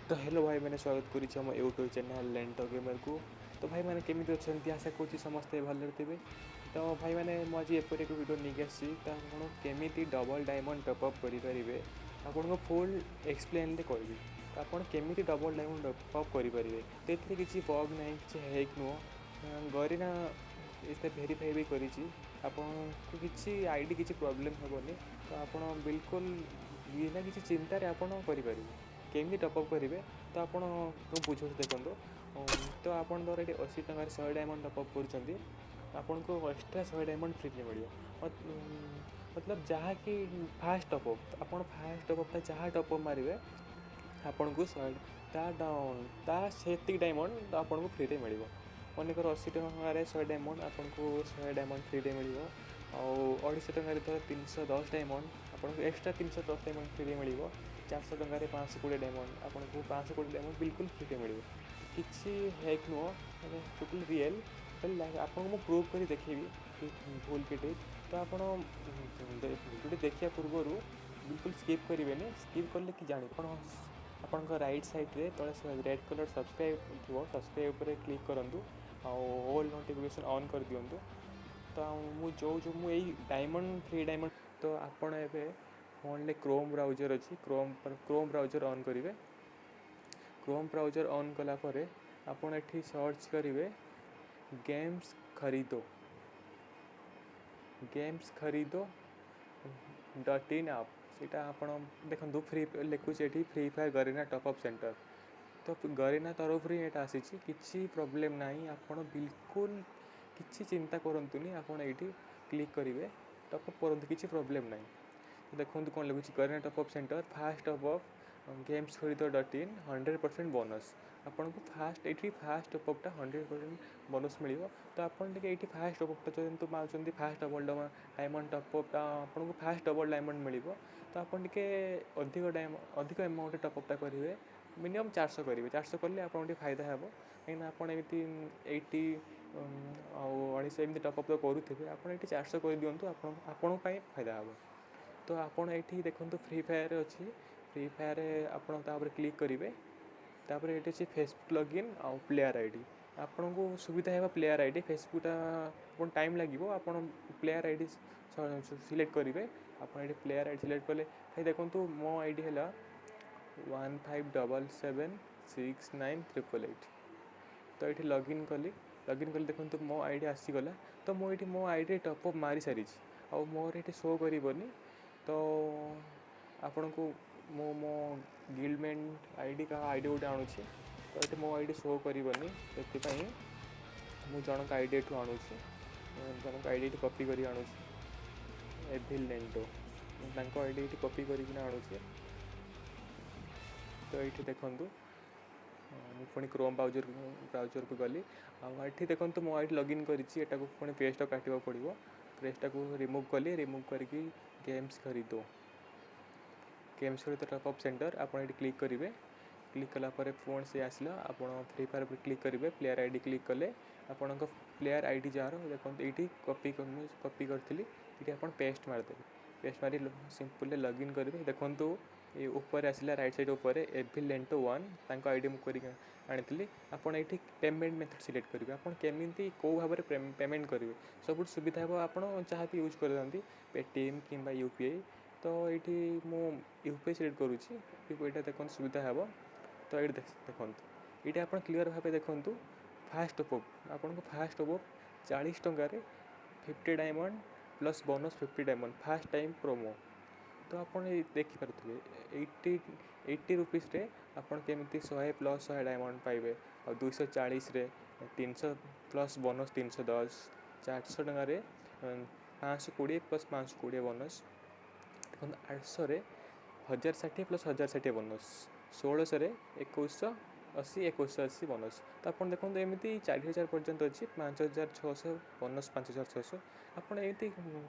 ତ ହ୍ୟାଲୋ ଭାଇମାନେ, ସ୍ୱାଗତ କରୁଛି ଆମ ୟୁଟ୍ୟୁବ୍ ଚ୍ୟାନେଲ୍ ଲେଣ୍ଟୋ ଗେମର୍କୁ। ତ ଭାଇମାନେ, କେମିତି ଅଛନ୍ତି? ଆଶା କରୁଛି ସମସ୍ତେ ଭଲରେ ଥିବେ। ତ ଭାଇମାନେ, ମୁଁ ଆଜି ଏପରି ଏକ ଭିଡ଼ିଓ ନେଇକି ଆସିଛି, ତ ଆପଣ କେମିତି ଡବଲ୍ ଡାଇମଣ୍ଡ ଟପ୍ ଅପ୍ କରିପାରିବେ, ଆପଣଙ୍କୁ ଫୁଲ୍ ଏକ୍ସପ୍ଲେନ୍ରେ କହିବି। ତ ଆପଣ କେମିତି ଡବଲ୍ ଡାଇମଣ୍ଡ ଟପ୍ ଅପ୍ କରିପାରିବେ, ତ ଏଥିରେ କିଛି ବଗ୍ ନାହିଁ, କିଛି ହେକ୍ ନୁହଁ। ଗରିନା ଏତେ ଭେରିଫାଇ ବି କରିଛି। ଆପଣଙ୍କୁ କିଛି ଆଇଡ଼ି କିଛି ପ୍ରୋବ୍ଲେମ୍ ହେବନି। ତ ଆପଣ ବିଲକୁଲ ବିନା କିଛି ଚିନ୍ତାରେ ଆପଣ କରିପାରିବେ। କେମିତି ଟପ୍ ଅପ୍ କରିବେ, ତ ଆପଣ ମୁଁ ବୁଝାଉଛି, ଦେଖନ୍ତୁ। ତ ଆପଣ ଧର ଏଠି 80 ଟଙ୍କାରେ 100 ଡାଇମଣ୍ଡ ଟପ୍ ଅପ୍ କରୁଛନ୍ତି, ଆପଣଙ୍କୁ ଏକ୍ସଟ୍ରା 100 ଡାଇମଣ୍ଡ ଫ୍ରିରେ ମିଳିବ। ମତଲବ ଯାହାକି ଫାଷ୍ଟ ଟପ୍ ଅପ୍, ଆପଣ ଫାଷ୍ଟ ଟପ୍ ଅପ୍ଟା ଯାହା ଟପ୍ ଅପ୍ ମାରିବେ, ଆପଣଙ୍କୁ 100 ତା ସେତିକି ଡାଇମଣ୍ଡ ଆପଣଙ୍କୁ ଫ୍ରିରେ ମିଳିବ। ମନେକର 80 ଟଙ୍କାରେ 100 ଡାଇମଣ୍ଡ, ଆପଣଙ୍କୁ 100 ଡାଇମଣ୍ଡ ଫ୍ରିରେ ମିଳିବ। ଆଉ 250 ଟଙ୍କାରେ ଧର 310 ଡାଇମଣ୍ଡ, ଆପଣଙ୍କୁ ଏକ୍ସଟ୍ରା 310 ଡାଇମଣ୍ଡ ଫ୍ରିରେ ମିଳିବ। 400 ଟଙ୍କାରେ 520 ଡାଇମଣ୍ଡ, ଆପଣଙ୍କୁ 520 ଡାଇମଣ୍ଡ ବିଲକୁଲ ଫ୍ରିରେ ମିଳିବ। କିଛି ହେକ୍ ନୁହଁ, ମାନେ ଟୋଟାଲି ରିଏଲ୍। ଆପଣଙ୍କୁ ମୁଁ ପ୍ରୁଭ୍ କରି ଦେଖେଇବି କି ଭୁଲ କି ଠିକ୍। ତ ଆପଣ ଭିଡ଼ିଓଟି ଦେଖିବା ପୂର୍ବରୁ ବିଲକୁଲ ସ୍କିପ୍ କରିବେନି। ସ୍କିପ୍ କଲେ କି ଜାଣି ଆପଣ ଆପଣଙ୍କ ରାଇଟ୍ ସାଇଡ଼୍ରେ ତଳେ ରେଡ଼୍ କଲର୍ ସବସ୍କ୍ରାଇବ୍ ଥିବ, ସବସ୍କ୍ରାଇବ୍ ଉପରେ କ୍ଲିକ୍ କରନ୍ତୁ ଆଉ ଅଲ୍ ନୋଟିଫିକେସନ୍ ଅନ୍ କରିଦିଅନ୍ତୁ। ତ ମୁଁ ଯେଉଁ ଯେଉଁ ମୁଁ ଏଇ ଡାଇମଣ୍ଡ ଫ୍ରି ଡାଇମଣ୍ଡ। ତ ଆପଣ ଏବେ ଫୋନ୍ରେ କ୍ରୋମ୍ ବ୍ରାଉଜର୍ ଅଛି, କ୍ରୋମ୍ ବ୍ରାଉଜର୍ ଅନ୍ କରିବେ। କ୍ରୋମ୍ ବ୍ରାଉଜର୍ ଅନ୍ କଲା ପରେ ଆପଣ ଏଠି ସର୍ଚ୍ଚ କରିବେ ଗେମ୍ସ ଖରିଦୋ, ଗେମ୍ସ ଖରିଦୋ.ଇନ୍ ଆପ୍। ସେଇଟା ଆପଣ ଦେଖନ୍ତୁ, ଫ୍ରି ଲେଖୁଛି ଏଠି free fire Garena top up centre. ତ ଗରିନା ତରଫରୁ ହିଁ ଏଇଟା ଆସିଛି। କିଛି ପ୍ରୋବ୍ଲେମ୍ ନାହିଁ, ଆପଣ ବିଲକୁଲ କିଛି ଚିନ୍ତା କରନ୍ତୁନି। ଆପଣ ଏଇଠି କ୍ଲିକ୍ କରିବେ, ଟପ୍ ଅପ୍ କରନ୍ତୁ, କିଛି ପ୍ରୋବ୍ଲେମ୍ ନାହିଁ। ଦେଖନ୍ତୁ କ'ଣ ଲେଖୁଛି, Garena top up centre, first top up games ଖରିଦୋ.ଇନ୍ 100% bonus. ଆପଣଙ୍କୁ ଫାଷ୍ଟ ଏଇଠି ଫାଷ୍ଟ ଟପ୍ ଅପ୍ଟା 100% ବୋନସ୍ ମିଳିବ। ତ ଆପଣ ଟିକେ ଏଇଠି ଫାଷ୍ଟ ଟପ୍ ଅପ୍ଟା ଯେହେତୁ ମାରୁଛନ୍ତି, ଫାଷ୍ଟ ଡବଲ୍ ଡାଇମଣ୍ଡ ଟପ୍ ଅପ୍ଟା ଆପଣଙ୍କୁ ଫାଷ୍ଟ ଡବଲ୍ ଡାଇମଣ୍ଡ ମିଳିବ। ତ ଆପଣ ଟିକେ ଅଧିକ ଅଧିକ ଆମାଉଣ୍ଟ ଟପ୍ ଅପ୍ଟା କରିବେ। ମିନିମମ୍ 400 କରିବେ। 400 କଲେ ଆପଣଙ୍କୁ ଟିକେ ଫାଇଦା ହେବ, କାହିଁକିନା ଆପଣ ଏମିତି 80 ଆଉ 250 ଏମିତି ଟପ୍ ଅପ୍ ତ କରୁଥିବେ। ଆପଣ ଏଇଠି 400 କରିଦିଅନ୍ତୁ, ଆପଣଙ୍କ ପାଇଁ ଫାଇଦା ହେବ। ତ ଆପଣ ଏଇଠି ଦେଖନ୍ତୁ, ଫ୍ରି ଫାୟାର୍ ଅଛି। ଫ୍ରି ଫାୟାର୍ ଆପଣ ତାପରେ କ୍ଲିକ୍ କରିବେ। ତାପରେ ଏଇଠି ଅଛି ଫେସବୁକ୍ ଲଗ୍ଇନ୍ ଆଉ ପ୍ଲେୟାର୍ ଆଇଡ଼ି। ଆପଣଙ୍କୁ ସୁବିଧା ହେବ ପ୍ଲେୟାର୍ ଆଇଡ଼ି, ଫେସବୁକ୍ଟା ଆପଣ ଟାଇମ୍ ଲାଗିବ। ଆପଣ ପ୍ଲେୟାର୍ ଆଇଡ଼ି ସିଲେକ୍ଟ କରିବେ। ଆପଣ ଏଇଠି ପ୍ଲେୟାର୍ ଆଇଡ଼ି ସିଲେକ୍ଟ କଲେ, ଭାଇ ଦେଖନ୍ତୁ, ମୋ ଆଇଡ଼ି ହେଲା 1577698888। ତ ଏଇଠି ଲଗ୍ଇନ୍ କଲି। ଲଗ୍ଇନ୍ କଲି, ଦେଖନ୍ତୁ ମୋ ଆଇଡ଼ି ଆସିଗଲା। ତ ମୁଁ ଏଇଠି ମୋ ଆଇଡ଼ିରେ ଟପ୍ ଅପ୍ ମାରି ସାରିଛି, ଆଉ ମୋର ଏଇଠି ଶୋ କରିବନି। ତ ଆପଣଙ୍କୁ ମୁଁ ମୋ ଗିଲ୍ଡମେଟ୍ ଆଇଡ଼ି, କାହା ଆଇଡ଼ି ଗୋଟେ ଆଣୁଛି। ତ ଏଠି ମୋ ଆଇଡ଼ି ଶୋ କରିବନି, ସେଥିପାଇଁ ମୁଁ ଜଣଙ୍କ ଆଇଡ଼ି ଏଠୁ ଆଣୁଛି। ଜଣଙ୍କ ଆଇଡ଼ି ଏଠି କପି କରି ଆଣୁଛି, ଏଭିଲ୍ ଲେଣ୍ଟୋ। ମୁଁ ତାଙ୍କ ଆଇଡ଼ି ଏଇଠି କପି କରିକିନା ଆଣୁଛି। ତ ଏଇଠି ଦେଖନ୍ତୁ, ମୁଁ ପୁଣି କ୍ରୋମ୍ ବ୍ରାଉଜର୍କୁ ଗଲି ଆଉ ଏଠି ଦେଖନ୍ତୁ, ମୋ ଆଇଡ଼ି ଲଗ୍ଇନ୍ କରିଛି। ଏଟାକୁ ପୁଣି ପେଜ୍ଟା କାଟିବାକୁ ପଡ଼ିବ। ପେଜ୍ଟାକୁ ରିମୁଭ୍ କଲି। ରିମୁଭ୍ କରିକି games Kharido, games Kharido top up centre, ଆପଣ ଏଇଠି କ୍ଲିକ୍ କରିବେ। କ୍ଲିକ୍ କଲା ପରେ ପୁଣି ସେ ଆସିଲା। ଆପଣ ଫ୍ରି ଫାୟାର୍ ଉପରେ କ୍ଲିକ୍ କରିବେ। ପ୍ଲେୟାର୍ ଆଇଡ଼ି କ୍ଲିକ୍ କଲେ ଆପଣଙ୍କ ପ୍ଲେୟାର୍ ଆଇଡ଼ି ଯାହାର, ଦେଖନ୍ତୁ ଏଇଠି ମୁଁ କପି କରିଥିଲି, ଏଇଠି ଆପଣ ପେଷ୍ଟ ମାରିଦେବେ। ପେଷ୍ଟ ମାରି ସିମ୍ପଲ୍ରେ ଲଗ୍ଇନ୍ କରିବେ। ଦେଖନ୍ତୁ, ଏ ଉପରେ ଆସିଲା, ରାଇଟ୍ ସାଇଡ଼୍ ଉପରେ ଏଭିଲ୍ ଲେଣ୍ଟୋ 1, ତାଙ୍କ ଆଇଡ଼ି ମୁଁ କରିକି ଆଣିଥିଲି। ଆପଣ ଏଇଠି ପେମେଣ୍ଟ ମେଥଡ଼ ସିଲେକ୍ଟ କରିବେ। ଆପଣ କେମିତି କେଉଁ ଭାବରେ ପେମେଣ୍ଟ କରିବେ, ସବୁଠୁ ସୁବିଧା ହେବ ଆପଣ ଯାହା ବି ୟୁଜ୍ କରିଥାନ୍ତି, ପେଟିଏମ୍ କିମ୍ବା ୟୁପିଆଇ। ତ ଏଇଠି ମୁଁ ୟୁପିଆଇ ସିଲେକ୍ଟ କରୁଛି। ୟୁପିଆଇଟା ଦେଖନ୍ତୁ ସୁବିଧା ହେବ। ତ ଏଇଠି ଦେଖନ୍ତୁ, ଏଇଠି ଆପଣ କ୍ଲିଅର୍ ଭାବେ ଦେଖନ୍ତୁ, ଫାଷ୍ଟ ଟପ୍ ଅପ୍ ଆପଣଙ୍କୁ ଫାଷ୍ଟ ଟପ୍ ଅପ୍ 40 ଟଙ୍କାରେ 50 diamond plus bonus 50 diamond, first time promo. ତ ଆପଣ ଏଇ ଦେଖିପାରୁଥିବେ, 80 ରୁପିସ୍ରେ ଆପଣ କେମିତି 100 ପ୍ଲସ୍ 100 ଡାଇମଣ୍ଡ ପାଇବେ, ଆଉ 240ରେ 300 ପ୍ଲସ୍ ବୋନସ୍ 310, 400 ଟଙ୍କାରେ 520 ପ୍ଲସ୍ 520 ବୋନସ୍। ଦେଖନ୍ତୁ, 800ରେ 1060 ପ୍ଲସ୍ 1060 ବୋନସ୍, 1600ରେ 2180, 2180 ବୋନସ୍। ତ ଆପଣ ଦେଖନ୍ତୁ, ଏମିତି 4000 ପର୍ଯ୍ୟନ୍ତ ଅଛି, 5600 ବୋନସ୍, 5600। ଆପଣ ଏମିତି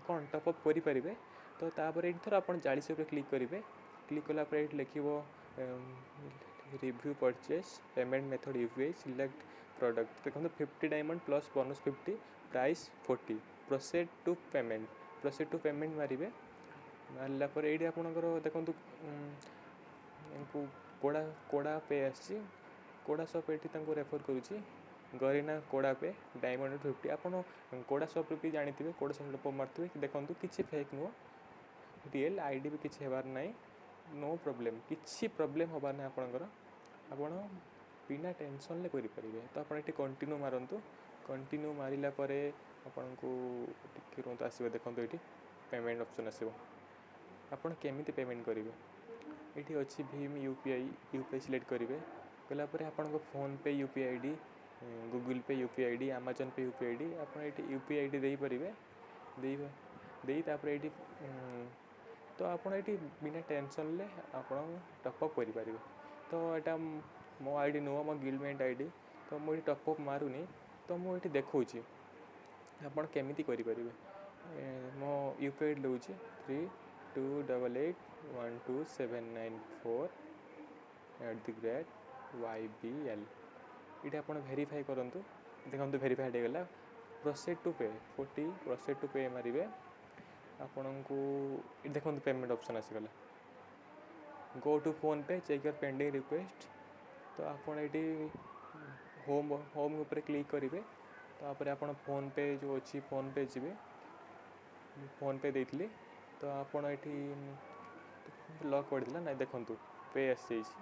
କ'ଣ ଟପ୍ ଅପ୍ କରିପାରିବେ। ତ ତାପରେ ଏଇଠି ଥର ଆପଣ 40 ଉପରେ କ୍ଲିକ୍ କରିବେ। କ୍ଲିକ୍ କଲା ପରେ ଏଇଠି ଲେଖିବ review purchase, payment method UPI, select product। ଦେଖନ୍ତୁ, 50 diamond plus bonus 50, price 40, proceed to payment। Proceed to payment ମାରିବେ। ମାରିଲା ପରେ ଏଇଠି ଆପଣଙ୍କର ଦେଖନ୍ତୁ, ୟାଙ୍କୁ କୋଡ଼ା କୋଡ଼ା ପେ ଆସିଛି। କୋଡ଼ା ସପ୍ ଏଠି ତାଙ୍କୁ ରେଫର୍ କରୁଛି, ଗରିନା କୋଡ଼ା ପେ ଡାଇମଣ୍ଡ 50। ଆପଣ କୋଡ଼ା ସପ୍ରୁ ବି ଜାଣିଥିବେ, କୋଡ଼ା ସପ୍ ଟପ୍ ମାରୁଥିବେ। ଦେଖନ୍ତୁ, କିଛି ଫେକ୍ ନୁହଁ, ରିଏଲ୍ ଆଇଡ଼ି ବି କିଛି ହେବାର ନାହିଁ। ନୋ ପ୍ରୋବ୍ଲେମ୍, କିଛି ପ୍ରୋବ୍ଲେମ୍ ହେବାର ନାହିଁ ଆପଣଙ୍କର। ଆପଣ ବିନା ଟେନସନ୍ରେ କରିପାରିବେ। ତ ଆପଣ ଏଠି କଣ୍ଟିନ୍ୟୁ ମାରନ୍ତୁ। କଣ୍ଟିନ୍ୟୁ ମାରିଲା ପରେ ଆପଣଙ୍କୁ, ଟିକେ ରୁହନ୍ତୁ, ଆସିବ। ଦେଖନ୍ତୁ, ଏଇଠି ପେମେଣ୍ଟ ଅପସନ୍ ଆସିବ। ଆପଣ କେମିତି ପେମେଣ୍ଟ କରିବେ, ଏଇଠି ଅଛି ଭୀମ୍ UPI। UPI select କରିବେ। କଲା ପରେ ଆପଣଙ୍କ PhonePe UPI ID, Google pay UPI ID, Amazon pay UPI ID, ଆପଣ ଏଇଠି ୟୁପି I D ଦେଇପାରିବେ। ଦେଇ ଦେଇ ତାପରେ ଏଇଠି ତ ଆପଣ ଏଇଠି ବିନା ଟେନସନ୍ରେ ଆପଣ ଟପ୍ କରିପାରିବେ। ତ ଏଇଟା ମୋ I D ନୁହଁ, ମୋ ଗିଲ୍ଡମେଟ୍ I D. ତ ମୁଁ ଏଇଠି ଟପ୍ ମାରୁନି। ତ ମୁଁ ଏଇଠି ଦେଖାଉଛି ଆପଣ କେମିତି କରିପାରିବେ। ମୋ ୟୁପି I D ଦେଉଛି, 328812794@YBL। ଏଇଠି ଆପଣ ଭେରିଫାଏ କରନ୍ତୁ। ଦେଖନ୍ତୁ, ଭେରିଫାଏଡ଼୍ ହେଇଗଲା। Proceed to pay 40, proceed to pay ମାରିବେ। ଆପଣଙ୍କୁ ଏଠି ଦେଖନ୍ତୁ, ପେମେଣ୍ଟ ଅପସନ୍ ଆସିଗଲା। Go to PhonePe, check your pending request। ତ ଆପଣ ଏଇଠି ହୋମ୍ ଉପରେ କ୍ଲିକ୍ କରିବେ। ତାପରେ ଆପଣ ଫୋନ୍ପେ ଯେଉଁ ଅଛି, ଫୋନ୍ପେ ଯିବେ। ଫୋନ୍ପେ ଦେଇଥିଲି, ତ ଆପଣ ଏଠି ଲକ୍ ପଡ଼ିଥିଲା ନାଇଁ। ଦେଖନ୍ତୁ, ପେ ଆସିଯାଇଛି।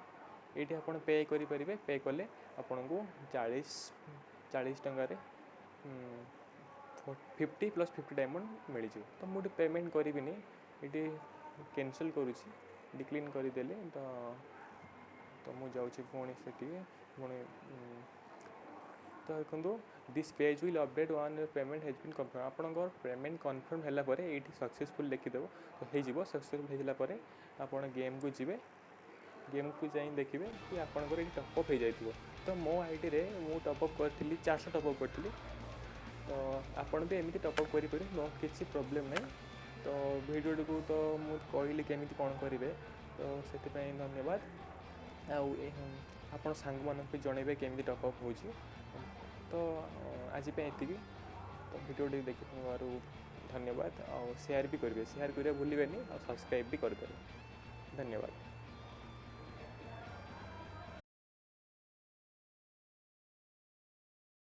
ଏଇଠି ଆପଣ ପେ କରିପାରିବେ। ପେ କଲେ ଆପଣଙ୍କୁ 40 ଟଙ୍କାରେ 50 ପ୍ଲସ୍ 50 ଡାଇମଣ୍ଡ ମିଳିଯିବ। ତ ମୁଁ ଏଠି ପେମେଣ୍ଟ କରିବିନି, ଏଠି କ୍ୟାନସଲ୍ କରୁଛି। ଡିକ୍ଲାଇନ୍ କରିଦେଲି। ତ ମୁଁ ଯାଉଛି ପୁଣି ସେଠିକି ପୁଣି। ତ ଦେଖନ୍ତୁ, "This page will update once your payment has been confirm." ଆପଣଙ୍କର ପେମେଣ୍ଟ କନଫର୍ମ ହେଲା ପରେ ଏଇଠି ସକ୍ସେସଫୁଲ୍ ଲେଖିଦେବ, ତ ହେଇଯିବ। ସକ୍ସେସଫୁଲ୍ ହେଇଗଲା ପରେ ଆପଣ ଗେମ୍କୁ ଯିବେ। ଗେମ୍କୁ ଯାଇ ଦେଖିବେ କି ଆପଣଙ୍କର ଏଇଠି ଟପ୍ ହେଇଯାଇଥିବ। ତ ମୋ ଆଇଡ଼ିରେ ମୁଁ ଟପ୍ କରିଥିଲି, 400 ଟପ୍ କରିଥିଲି। ତ ଆପଣ ବି ଏମିତି ଟପ୍ କରିପାରିବେ, କିଛି ପ୍ରୋବ୍ଲେମ୍ ନାହିଁ। ତ ଭିଡ଼ିଓଟିକୁ ତ ମୁଁ କହିଲି କେମିତି କ'ଣ କରିବେ, ତ ସେଥିପାଇଁ ଧନ୍ୟବାଦ। ଆଉ ଆପଣ ସାଙ୍ଗମାନଙ୍କୁ ବି ଜଣେଇବେ କେମିତି ଟପ୍ ହେଉଛି। ତ ଆଜି ପାଇଁ ଏତିକି। ତ ଭିଡ଼ିଓଟି ଦେଖିଥିବାରୁ ଧନ୍ୟବାଦ। ଆଉ ସେୟାର ବି କରିବେ, ସେୟାର କରିବା ଭୁଲିବେନି, ଆଉ ସବସ୍କ୍ରାଇବ୍ ବି କରିଦେବେ। ଧନ୍ୟବାଦ।